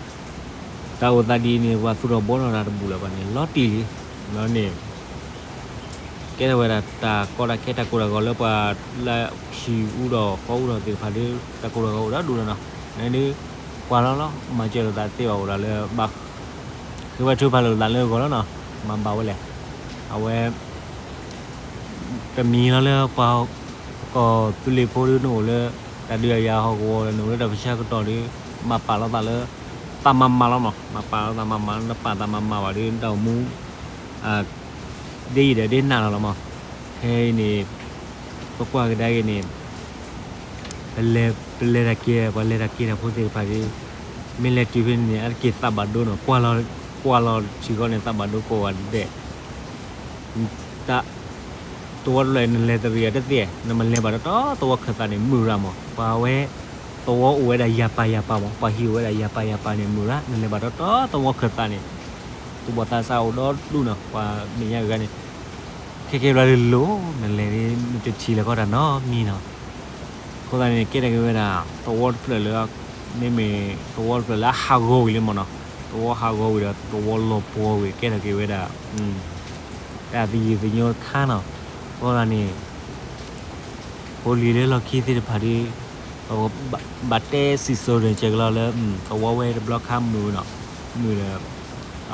တၢ်အိၣ်သးဒ်အံၤန့ၣ် ပှၤသူၣ်ထီၣ်ဘှီထီၣ်တၢ်တဘူၣ်လၢၤဘၣ်န့ၣ် လီၤတံၢ်လံ, ဒီးန့ၣ် ကဲထီၣ်ဝဲဒၣ်တၢ်ကီတၢ်ခဲတၢ်ကိၢ်တၢ်ဂီၤလၢပှၤလၢဟံၣ်အူဒီးဃီအူဒီးသ့ၣ်တဖၣ်ဒီး တၢ်ကိၢ်တၢ်ဂီၤအိၣ်ဒီဒူၣ်လီၤနီၤ, န့ၣ်ဒ် ကွၢ်လီၤလီၤ မၤစၢၤလိာ်သးသ့ဘၣ်အိၣ်ဒီးလၢဘၣ် ဃ့ဝဲထုကဖၣ်လိာ်သးလၢဂီၤလီၤနီၤ, မၤဘၣ်ဝဲလဲၣ်, အဝဲ တမံၤလီၤလၢပှၤကီၢ်သူလ့ၤဖိဒုးနအိၣ်လၢ တၢ်ဒုးတၢ်ယၤဟီၣ်ကဝီၤဒီး နအိၣ်လၢတၢ်ပၢဆှၢကတီၢ်ဒီး မၤပာ်လီၤသးလၢ သးမၤမၤလီၤနီၤ, မၤပာ်လီၤသးမၤမၤ နပာ်သးမၤမၤဘၣ်ဒီး နတၢ်အိၣ်မူ ဒ်အံၤဒီးဒ်နးလီၤလီၤမး, ခဲအံၤန့ၣ် ပကွၢ်ကဒါက့ၤန့ၣ် ပလဲၤ ပလဲၤတၢ်က့ၤ ပှၤလဲၤတၢ်က့ၤတၢ်ဖိသ့ၣ်တဖၣ်ဒီး မ့ၢ်လဲၤတုၤဖဲန့ၣ်န့ၣ် အါတက့ၢ်သးဘၣ်ဒိနီၤ, ကွၢ်လီၤ ကွၢ်လီၤထံဃီန့ၣ် သးဘၣ်ဒိကိးဂၤဒဲး, တၢ် သဝီတဖျၢၣ်အံၤ နလဲၤတရံးအီၤတသ့, နမ့ၢ်လဲၤဘၣ်ဒီးတီသဝီခၢၣ်သးန့ၣ် မုာ်ရၤမး, ပှၤဝဲ သဝီအိၣ်ဝဲဒၣ်ယၤပၤယၤပၤမး, ပှၤဟံၣ်အိၣ်ဝဲဒၣ်ယၤပၤယၤပၤန့ၣ် မုာ်ရၤ, နလဲၤဘၣ်ဒီးတီသဝီခၢၣ်သးန့ၣ် သူၣ်ဘီၣ်သးစၢ်အိၣ်ဒီဒူၣ်နီၤ, ပှၤမဲာ်ညါဂၤန့ၣ် ခဲကဲဘျီလၢလိၤ နလဲၤ နတထံၣ်လၢၤကီးတၢ်နီတမံၤနီၤ, အဃိသတးန့ၣ် ကဲထီၣ်က့ၤဝဲဒၣ် သဝီတဖျၢၣ်လၢ မ့မ့ၢ်သဝီတဖျၢၣ်လၢအဟးဂီၤဝံၤလံမးနီၤ, သဝီဟးဂီၤဝံၤဒီးသဝီလီၤပှီၤဝံၤ ကဲထီၣ်က့ၤဝဲဒၣ် တၢ်သယုၢ်သညိတခါနီၤ, အဃိသတးန့ၣ် ဖိလံၤလၢလီၢ်ခံသ့ၣ်တဖၣ်ဒီး ဘၣ်တဲစံၣ်စိၤန့ၣ် ကဲကလီလၢ သဝီဝဲတဘျီခါမုာ်နီၤ, မုာ်ဒီး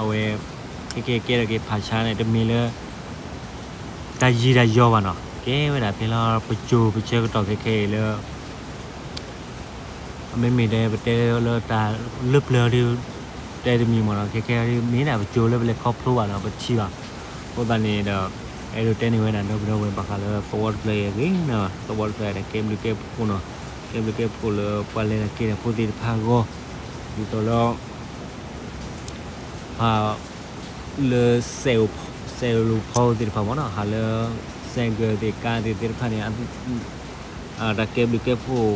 အဝဲ ခဲကဲကဲထီၣ်က့ၤဖးဆါန့ၣ် တမ့ၢ်လၢ တၢ်ယံၤတၢ်ယီၤဘၣ်နီၤ, ကဲဝဲဒၣ်ဖဲလၢပစိၤပဆၢကတီၢ်ခဲခဲအံၤလၢ မ့မ့ၢ်တဲပတဲလၢတၢ်လၢပျၢၤဒီး တဲတမံၤမးနီၤ, ခဲခဲအံၤမ့ၢ်ဒၣ်ပစိၤလၢပလဲၤခီဖျိဘၣ်နီၤ, ပထံၣ်ဘၣ်, အဃိသတးန့ၣ်ဒီး အဲၣ်ဒိးတဲန့ၢ်ဝဲဒၣ်ဒီပုၢ်ဒီဝဲၢ်ဘၣ်ဃးလၢသဝီတဖျၢၣ်အံၤအဂ့ၢ်နီၤ, သဝီတဖျၢၣ်အံၤတၢ်ကဲဘျုးကဲဖှိၣ်နီၤ, ကဲဘျုးကဲဖှိၣ်လၢပှၤလဲၤတၢ်က့ၤတၢ်ဖိသ့ၣ်တဖၣ်အဂီၢ်, ဒ်သိးလၢ ပှၤ လၢ စဲးလိာ်ဖီသ့ၣ်တဖၣ်မးနီၤ, ဟးလၢ စဲးကၢၤသ့ၣ်ကါသ့ၣ်သ့ၣ်တဖၣ်န့ၣ် တၢ်ကဲဘျုးကဲဖှိၣ်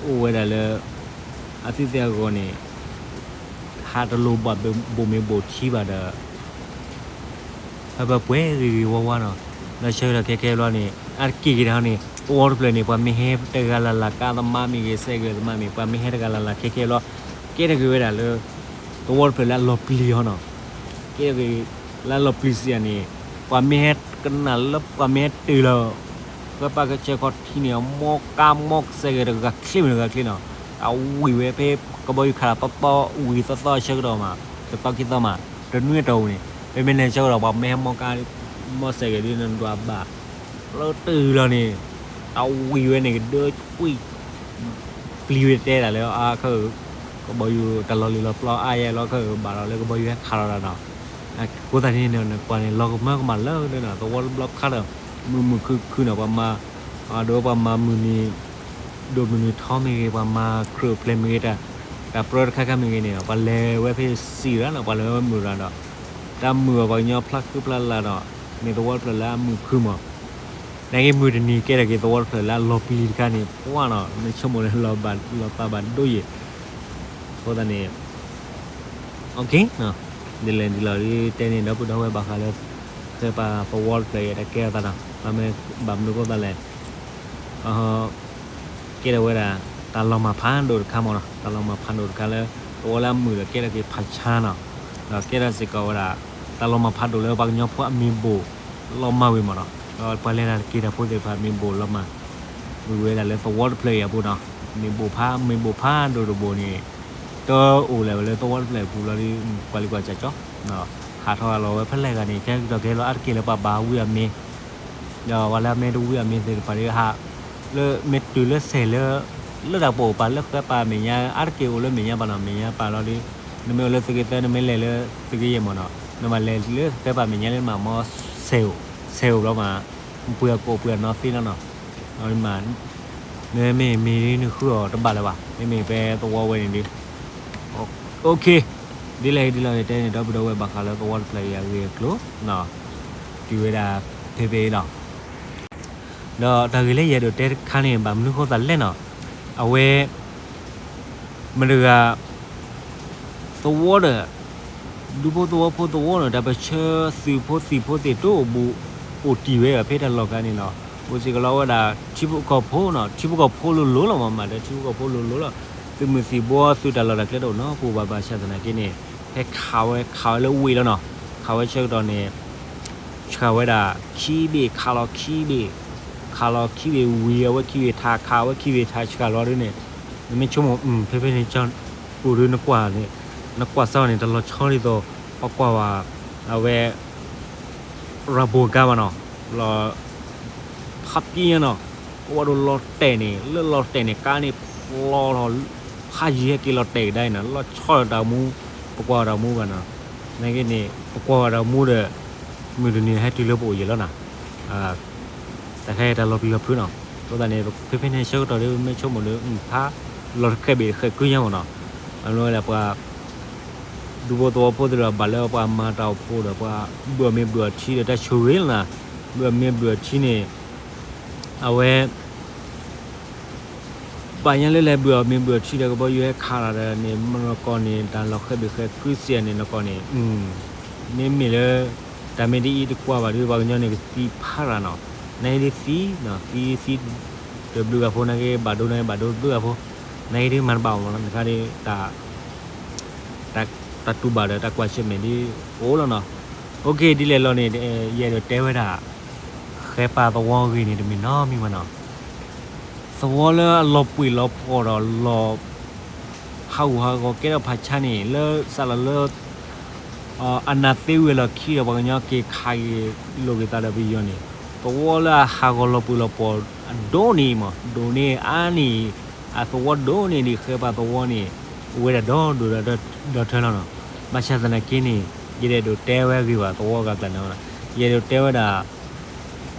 အိၣ်ဝဲဒၣ်လၢ အသုသ့ၣ်အဂီၢ်န့ၣ် ဟးတလိၣ်ဘၣ်ဘိၣ်မ့ၢ်ဘိၣ်ထံဘၣ်ဒီး ဖဲပပှဲၤဂ့ၤဂ့ၤဝါဝါနီၤ, ဒီးဆၢကတီၢ်ခဲခဲဘျီန့ၣ် အါတက့ၢ်က့ၤတခီန့ၣ် သဝီတဖျၢၣ်န့ၣ် ပှၤမ့ၢ်ဟဲတဂၤလၢ်လၢ် ကါသမားမ့ၢ်ဂ့ၤ စဲးကၢၤသမားမ့ၢ် ပှၤမ့ၢ်ဟဲတဂၤလၢ်လၢ်ခဲခဲဘျီ ကဲထီၣ်က့ၤဝဲဒၣ်လၢ သဝီတဖျၢၣ်လၢအလီၤပျံၤအီၤနီၤ, ကဲထီၣ်က့ၤလၢအလီၤပျံၤစံးယၤန့ၣ် ပှၤမ့ၢ်ဟဲကနၣ်လၢပှၤမ့ၢ်ဟဲတုၤလီၤ ဃဲပာ်ကဆဲးခီထံန့ၣ် မီကါမီစဲးကၢၤတဂၤချ့မ့ၢ်တဂၤချ့နီၤ, အဝံၤဝဲဖဲကဘီယူၤခးလီၤသီသီဝံၤသီသီအဆၢကတီၢ်မး တသီခံသီမး တနွံအတီၢ်ပူၤန့ၣ် ဖဲမ့ၢ်လဲၤဆၢကတီၢ် ပှၤမ့ၢ်ဟဲမီကါ မီစဲးကၢၤဒ်နဒွးဘၣ် လၢတုၤလီၤန့ၣ် အဝံၤဝဲန့ၣ်ကဒၢကွံာ် ပျံၤဝဲတဲဒၣ်လၢ အါခၢၣ် ကဘီယူၤတၢ်လီၤလံၤလီၤပျီအါယဲလီၤခၢၣ် ဘၣ်လီၤလၢကဘီယူၤဟဲခးလီၤတၢ်နီၤ, အဃိသတးန့ၣ် နကွၢ်န့ၣ် လီၤကမၢကမၣ်လၢကဒၢနီၤ သဝီတဘျီခါဒီး မုာ်မုာ်ခုၣ်ခုၣ်နီၤ ပှၤမၤ အဒိပှၤမၤမုၢ်နံၤ ဒိၣ်မုၢ်နံၤထီမ့ၢ်ဂ့ၤ ပှၤမၤခရံာ်အိၣ်ဖျဲၣ်မ့ၢ်ဂ့ၤ တၢ်ပြၢတခါခါမ့ၢ်ဂ့ၤန့ၣ် ပှၤလဲၤဝဲဖဲစံးရၣ်နီၤ ပှၤလဲၤဝဲမုာ်ရၣ်ဒီး တၢ်မုာ်အီၤပှၤကညီဖျါခုဖျါလၢ်ဒီး မ့ၢ်သဝီတဖျၢၣ်လၢအမုာ်ခုၣ်မး နာ်က့မုၢ်တနံၤကဲထီၣ်က့ၤသဝီတဖျၢၣ်လၢအလီၤပျံၤတခါန့ၣ် ပှၢ်နီၤ မ့ၢ်ဆိကမိၣ်လၢလီၤဘၣ်လီၤသးဘၣ်ဒိယဲၢ် အဃိသတးန့ၣ် ဒ်လဲၣ်ဒ်လဲၣ် တဲန့ၣ်ဒီပုၢ်ဒီဝဲၢ်ဘၣ်ဃးလၢ ဃဲပှၤသဝီတဖျၢၣ်အံၤတၢ်ကဲထီၣ်သးနီၤ ဘၣ်မနုၤအဃိသတးလဲၣ် ကဲထီၣ်ဝဲဒၣ် တၢ်လီၤမၢ်ဖးဒိၣ်တခါမးနီၤ တၢ်လီၤမၢ်ဖးဒိၣ်တခါလၢ သဝီလၢအမုာ်ဒီးကဲထီၣ်က့ၤဖးဆါနီၤ ဒီးကဲထီၣ်စ့ၢ်ကီးဝဲဒၣ် တၢ်လီၤမၢ်ဖးဒိၣ်လၢပှၤကညီဖိအမ့ၢ်ဘိၣ်လီၤမၢ်ဝံၤမးနီၤ ဒီးပှၤလဲၤတၢ်က့ၤတၢ်ဖိသ့ၣ်တဖၣ်မ့ၢ်ဘိၣ်လီၤမၢ် ဝံၤဝဲဒၣ်လၢသဝီတဖျၢၣ်အံၤအပူၤနီၤ မ့ၢ်ဘိၣ်ဖး မ့ၢ်ဘိၣ်ဖးဒိၣ်တဘိၣ်န့ၣ် တအိၣ်လၢၤဝဲလၢသဝီတဖျၢၣ်အပူၤလီၤဒီး ကွၢ်လံကွၢ်စၢ်ကၠီ ဟးထီၣ်လီၤဝဲဖဲလဲၣ်ဂၤန့ၣ် ခဲကတီၢ်ကဟဲလီၤအါတက့ၢ်လၢပှၤဘၣ်ဝံအမ့ၢ် ဒီးပှၤလၢအမ့ၢ်တဝံအမ့ၢ်သ့ၣ်တဖၣ်ဒီးဟး လၢမ့ၢ်တုၤလၢစဲးလၢ လၢတၢ်ပအိၣ်ပာ်လၢဃဲပာ်မဲာ်ညါ အါတက့ၢ်အိၣ်လၢမဲာ်ညါပာ်နီၤ မဲာ်ညါပာ်လီၤဒီး နမ့ၢ်အိၣ်လၢသုးက့သၢ နမ့ၢ်လဲၤလၢသုးက့ယဲၢ်မးနီၤ နဘၣ်လဲၤလၢဃဲပာ်မဲာ်ညါလၢမးမီစဲးအိၣ် စဲးအိၣ်ဘျီမး ပှ့ၤအကိၣ်ပှ့ၤအနီသ့လီၤနီၤ မ့ၢ် မ့မ့ၢ်မ့ၢ်နဃုအီၤတဘၣ်လၢၤဘၣ် မ့မ့ၢ်ဖဲသဝီဝဲန့ၣ်ဒီး OK ဒ်လဲၣ်ဒ်လဲၣ်တဲန့ၣ် ဒီပုၢ်ဒီဝဲၢ်ဘၣ်ဃးလၢသဝီတဖျၢၣ်အံၤအဂ့ၢ်အကျိၤ တုၤဝဲဒၣ်ဖဲဖဲအံၤလီၤ ဒီးတၢ်ဂ့ၢ်လၢယအဲၣ်ဒိးတဲတခါန့ၣ် ဘၣ်မနုၤဃိသတးလဲၣ်နီၤ အဝဲ မတၤတဂၤ သဝီဒီး ဒူဖိသဝီဖိသဝီဒီး တၢ်ပၢၢ်ဆၢသုးဖိသံၣ်ဖိသ့ၣ်တအိၣ်ဘူး အိၣ်တံၢ်ဝဲဘၣ်ဖဲတၢ်လီၢ်ခါန့ၣ်လီၤ. အိၣ်စ့ၢ်ကီးလီၤဝဲဒၣ် ထံဖိကီၢ်ဖိနီၤ ထံဖိကီၢ်ဖိလိၤလိၤလီၤ မ့ၢ်မးဒီး ထံဖိကီၢ်ဖိလိၤလိၤလီၤ. သုးမုၢ်သံၣ်ဘိ သုးတၢ်လီၢ်တၢ်ကျဲတအိၣ်နီတပူၤဘၣ် ဘၣ်ဆၣ်သနာ်က့န့ၣ် ဟဲခးဝဲခးဝဲလၢဝ့ၢ်လီၤနီၤ. ခးဝဲဆၢကတီၢ်န့ၣ် ဆှၢဝဲဒၣ်ခံဘ့ၣ် ခးလီၤခံဘ့ၣ် ခးလီၤခံဘ့ၣ်ဝံၤ အဝဲခံဘ့ၣ်ထး ခးဝဲခံဘ့ၣ်ထးဆှၢလီၤဒ်န့ၣ် နမ့ၢ်ဆိကမိၣ် ဖဲဖဲန့ၣ် ကိၣ်ဒုနကွၢ်န့ၣ်, နကွၢ်စၢ်န့ၣ် တလီၤဆီဒ်သိး ပှၤကွၢ်ဝဲ အဝဲ ရၤဘိကါဘၣ်နီၤ, လီၤ ဖးပံနီၤ, ကဝီၤဒိၣ်လီၤတဲာ်န့ၣ် လၢလီၤတဲာ်န့ၣ် ကါန့ၣ်ဖျီလီၤ, ဟးယံၤဟဲက့ၤလီၤတဲာ်ကဒါအံၤနီၤ, လီၤဆီဒီးတၢ်အိၣ်မူ, ပကွၢ်ဝဲတၢ်အိၣ်မူဘၣ်နီၤ, နာ်က့န့ၣ် ပကွၢ်ဝဲတၢ်အိၣ်မူဒီး မုၢ်တနံၤဟဲတုၤလၢပအိၣ်ယဲၢ်လီၤနီၤ တၢ်ခဲအံၤတၢ်လီၤပျံၤလီၤဖုးနီၤ, အဃိသတးန့ၣ် ဖဲဖဲန့ၣ်ဆၢကတီၢ်ဒီး မ့ၢ်ဆိကမိၣ်ဒီး ဖးလီၤတဃဲဘ့ၣ်ဃဲကုညါမ့ၢ်နီၤ, အမ့ၢ်ဝဲဒၣ်ပှၤ ဒူဖိသဝီဖိသ့ၣ်တဖၣ် ဘၣ်လၢပှၤမၤတၢ်အိၣ်ဖှိၣ်ဒီး ပှၤဘုၣ်အီၣ်မ့ၤဘုၣ်အီၣ်ထံဒီးတၢ်ဆိၣ်ဂ့ၤလီၤနီၤ, ဘုၣ်အီၣ်မ့ၤဘုၣ်အီၣ်ထံန့ၣ် အဝဲ ပှၤညါလၢလဲၤဘုၣ်အီၣ်မ့ၤဘုၣ်အီၣ်ထံဒီး ကဘီယူၤဟဲခးလီၤဒီးန့ၣ် မ့ၢ်နီၢ်ကီၢ်န့ၣ် တၢ်လီၤဃဲဘ့ၣ်ဃဲကုစံးန့ၣ် နီၢ်ကီၢ်န့ၣ် မ့မ့ၢ်လၢ တၢ်မ့ၢ်ဒ်အံၤတကွၢ်ဘၣ်ဒီး ပှၤကညီန့ၣ်ကသံဖးရၤနီၤ, နာ်က့ဒ်သံ, သံသံ တဘျုးဂၤဖိ နာ်က့ဘၣ်ဒိ နာ်က့ဘၣ်ဒိတဘျုးဂၤဖိ, နာ်က့ဒ်မၤတဘၣ်မ့ၢ်နီၤ, တခါဒ် တၢ်တူၢ်ဘၣ်ဒီးတၢ်ကွၢ်ဆၢၣ်မဲာ်ဒ်အိၣ်လီၤနီၤ, အိၣ်ခ့ ဒ်လဲၣ်လီၤန့ၣ် ယအဲၣ်ဒိးတဲဝဲဒၣ် ဃဲပာ်သဝီအဂ့ၢ်န့ၣ်တမ့ၢ်နီတမံၤဘၣ်နီၤ, သဝီလၢအလီၤပှံၢ်လီၤဖှီၣ်ဒီးလီၤ ဟးဂူာ်ဟးဂီၤကဲထီၣ်ဖးဆါန့ၣ် လၢစးလီၤလၢ အနၢ်သ့ဝံၤအလီၢ်ခံဒီး ပှၤကညီက့ၤခးက့ၤလိာ်က့ၤသးဒီးပယီၤန့ၣ် သဝီလၢအဟးဂီၤလီၤပှံၢ်လီၤဖှီၣ်အဒိၣ်န့ၣ်မး ဒိၣ်န့ၢ်အါန့ၢ် အသဝီဒိၣ်န့ၢ်ဒံးဃဲပာ်သဝီန့ၣ် အိၣ်ဝဲဒၣ်ဒီဒိၣ်ဒီထၢလီၤနီၤ, ဘၣ်ဆၣ်သနာ်က့န့ၣ် ယတအဲၣ်ဒိးတဲဝဲအဂ့ၢ်ဘၣ် သဝီအကျါန့ၣ်, ယအဲၣ်ဒိးတဲဝဲဒၣ်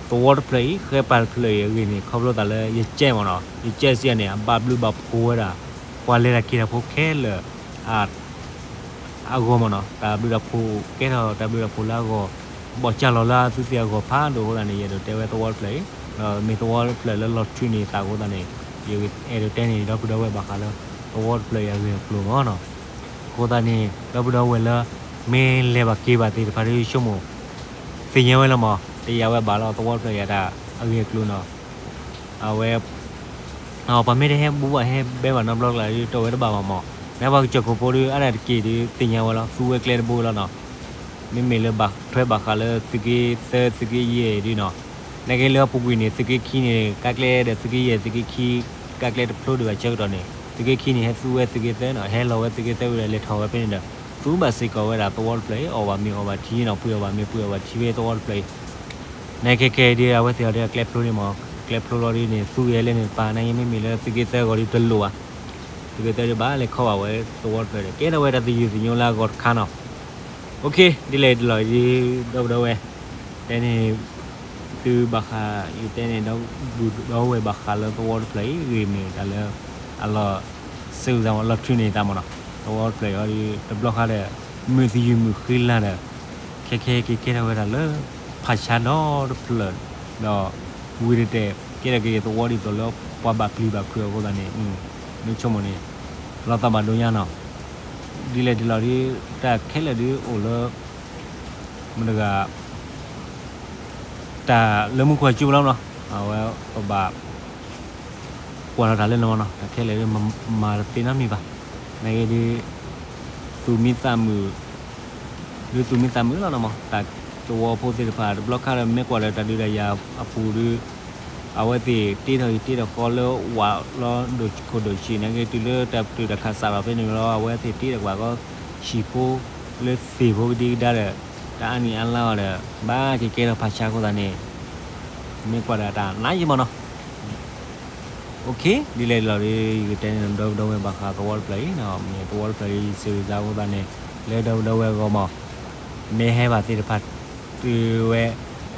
သဝီတဖျၢၣ်အံၤ ဃဲပာ်တဖျၢၣ်အံၤအဂ့ၢ်န့ၣ် ခီဖျိသးလၢယကဲမ့ၢ်နီၤ, ယကဲစံးန့ၣ် အဘၣ်ဘျုးဘၣ်ဖှိၣ်ဝဲဒၣ် ပှၤလဲၤတၢ်က့ၤတၢ်ဖိခဲလၢာ် အဂီၢ်မ့ၢ်နီၤ, တၢ်ဘျုးတၢ်ဖှိၣ် ကဲထီၣ်တၢ်ဘျုးတၢ်ဖှိၣ်လၢအဂီၢ်, ဘီၣ်ကၢ်လီၤလၢအသုသ့ၣ်အဂီၢ်ဖးဒိၣ်အဃိသတးန့ၣ် ယအဲၣ်ဒိးတဲဝဲသဝီတဖျၢၣ်အံၤ, ဒီးမ့ၢ်သဝီတဖျၢၣ်လၢလီၤထွံန့ၢ်သးအဃိသတးန့ၣ် ယအဲၣ်ဒိးတဲန့ၢ်ဒီပုၢ်ဒီဝဲၢ်ဘၣ်ဃးလၢ သဝီတဖျၢၣ်အံၤအဂ့ၢ်အကျိၤမ့ၢ်နီၤ, အဃိသတးန့ၣ် ဒီပုၢ်ဒီဝဲၢ်လၢ မ့ၢ်လဲၤဘၣ်က့ၤဘၣ်သ့ၣ်တဖၣ်ဒီး ဆိကမိၣ် သ့ၣ်ညါဝဲလီၤမး တယာ်ဝဲဘၣ်လီၤ သဝီတဖျၢၣ်အံၤတၢ်အဂ့ၢ်အကျိၤနီၤ အဝဲ ပှၤမ့ၢ်တဟဲဘူးဘၣ်ဟဲဘဲဘၣ်နီတဘျီကျါဒီး တအိၣ်ဝဲတဘၣ်ဘၣ်မး, နပှၤကစၢၢ်ခိၣ်ဖိဒီး အါဒၣ်တက့ၢ်ဒီး သ့ၣ်ညါဝဲလီၤ သူဝဲကျဲတဘိလီၤနီၤ, မ့မ့ၢ်လၢဘၣ်ထွဲဘၣ်ဃးလၢသုးက့သၢသုးက့ယဲၢ်ဒ်နီၤ, နာ်က့လၢအပူၤကွံာ်န့ၣ် သုးက့ခံန့ၣ် ကါကျဲဒီးသုးက့ယဲၢ်သုးက့ခံ ကါကျဲတဖျိဒံးဘၣ်ဆၢကတီၢ်န့ၣ် သုးက့ခံန့ၣ် ဟဲသူဝဲသုးက့သၢနီၤ, ဟဲလီၤဝဲသုးက့သၢဝံၤဒီး လဲၤထီၣ်ဝဲဖဲန့ၣ်ဒီး သူဘၣ်စ့ၢ်ကီးဝဲဒၣ်သဝီတဖျၢၣ်အံၤ အီၣ်ဘၣ်မ့ၤအီၣ်ဘၣ်ထံနီၤ, ပှ့ၤအီၣ်ဘၣ်မ့ၤပှ့ၤအီၣ်ဘၣ်ထံဖဲသဝီတဖျၢၣ်အံၤ နခဲခဲအံၤဒီး အဝဲသ့ၣ်အီၤဒီးအကျဲဖျိန့ၣ်မး, ကျဲဖျိလီၤဒီးန့ၣ် သူက့ၤလဲၣ်န့ၣ် ပာ်နာ်က့မ့မ့ၢ်လၢသုးက့သၢဂီၤဒီးတလိၣ်ဘၣ်, သုးက့သၢဒီးဘၣ်လဲၤခီဘၣ်ဝဲသဝီတဖျၢၣ်ဒီး ကဲထီၣ်ဝဲဒၣ်သယုၢ်သညိလၢအဂီၢ်တခါနီၤ. အိၣ်ခ့ ဒ်လဲၣ်ဒ်လဲၣ်ဒီး ဒီပုၢ်ဒီဝဲၢ် တဲန့ၣ် သုဘၣ်ဃး ယတဲန့ၣ် ဒီပုၢ်ဒီဝဲၢ်ဘၣ်ဃးလၢသဝီတဖျၢၣ်အံၤ ဂ့ၢ်မ့ၢ်တၢ်လၢ အလီၤ စ့ၢ်ကီး လီၤထွံန့ၢ်သးမးနီၤ, သဝီတဖျၢၣ်အံၤဒီး တဘျီဃီဒီး မုၢ်သယုၢ်မုၢ်ဃ့လၤဒီး ခဲခဲက့ၤကဲထီၣ်ဝဲဒၣ်လၢ ဖးဆါဒီတဖျၢၣ် ဒီး ဝံၤတတဲာ် ကဲထီၣ်က့ၤသဝီဒ်သိးလၢ ပှၤဘၣ်ပျံၤဘၣ်ဖုးအဃိသတးန့ၣ် မ့ၢ်ဆိကမိၣ်န့ၣ် လီၤသးဘၣ်ဒိညါနီၤ, ဒ်လဲၣ်ဒ်လဲၣ်ဒီး တၢ်ခဲလၢာ်ဒီးအိၣ်လၢ မတၤတဂၤ တၢ်လၢမူခိၣ်အစုပူၤလီၤနီၤ, အဝဲပဘၣ် ကွၢ်လီၤတၢ်လၢနမနီၤ, တၢ်ခဲလၢာ်ဒီးမၤတသ့နီတမံၤဘၣ်, နာ်က့ဒီး သူၣ်မံသးမုာ် ဒုးသူၣ်မံသးမုာ်လီၤနီၤမး, တၢ်သဝီဖိသ့ၣ်တဖၣ် တဘျီခါဒီး မ့ၢ်ကွၢ်ဒီးတၢ်ဒုးတၢ်ယၤအပူၤဒီး အဝဲသ့ၣ်တ့ထီၣ်အံၤတ့ထီၣ်ဃီလၢဝးလီၤဒိၣ်ခိၣ်ဒိၣ်ဆံး နာ်က့တုၤလၢတၢ်ပတုာ်တၢ်ခးစးထီၣ်ဖဲန့ၣ်လီၤ, အဝဲသ့ၣ်တ့ထီၣ်ကွၢ်ဃီ ဟံၣ်ဖိလၢသ့ၣ်ဖိကဒံကဒါဒီး တၢ်အါနံၣ်အါလါအီၤဒီး ဘၣ်က့ၤကဲထီၣ်ဖးဆါအဃိသတးန့ၣ် မ့ၢ်ကွၢ်ဒီးတၢ်နးယံာ်မးနီၤ အိၣ်ခ့ ဒ်လဲၣ်ဒ်လဲၣ်ဒီး ယကတဲန့ၣ် ဒီပုၢ်ဒီဝဲၢ်ဘၣ်ဃးသဝီတဖျၢၣ်အံၤနီၤ, မ့ၢ်သဝီတဖျၢၣ်အံၤ စံးဝံၤသးအဃိသတးန့ၣ် လၢဒီပုၢ်ဒီဝဲၢ်အဂီၢ်မး မ့ၢ်ဟဲဘၣ်သ့ၣ်တဖၣ် တုၤဝဲ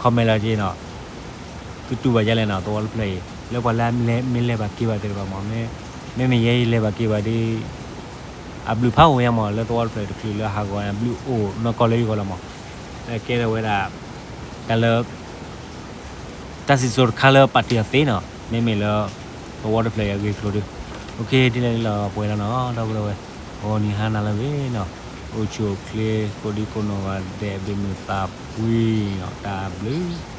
comment လီၤတ့ၢ်နီၤ, သုတူၢ်ဘၣ်ဒ်လဲၣ်နီၤ သဝီတဖျၢၣ်အံၤ လၢပှၤလၢမ့ၢ်လဲၤဘၣ်က့ၤဘၣ်သ့ၣ်တဖၣ်မး မ့မ့ၢ်ယဲယလဲၤဘၣ်က့ၤဘၣ်ဒီး အဘျုးဖးအိၣ်ဝဲညါမး လၢသဝီတဖျၢၣ်တချုးလၢဟးဂီၤန့ၣ် အဘျုးအိၣ်နီၢ်ကီၢ်လၢယဂီၢ်လီၤမး, ကဲထီၣ်ဝဲဒၣ် တၢ်လၢ တၢ်စံၣ်စိၤတခါလၢပာ်တ့ၢ်အီၤသ့နီၤ, မ့မ့ၢ်လၢ သဝီတဖျၢၣ်အံၤအဂ့ၢ်အကျိၤဒီး, အိၣ်ခ့ ဒ်လဲၣ်ဒ်လဲၣ် ပှဲၤလီၤနီၤ ဒီပုၢ်ဒီဝဲၢ်, ဂီၤနံၤဟါနၤလၢအဂ့ၤနီၤ, အိၣ်ဆူၣ်အိၣ်ချ့ ကိးဒံကိးနီၢ်ဂၤဒဲး ဘၣ်မုာ်သးဖှံနီၤ, တၢ်ဘျုး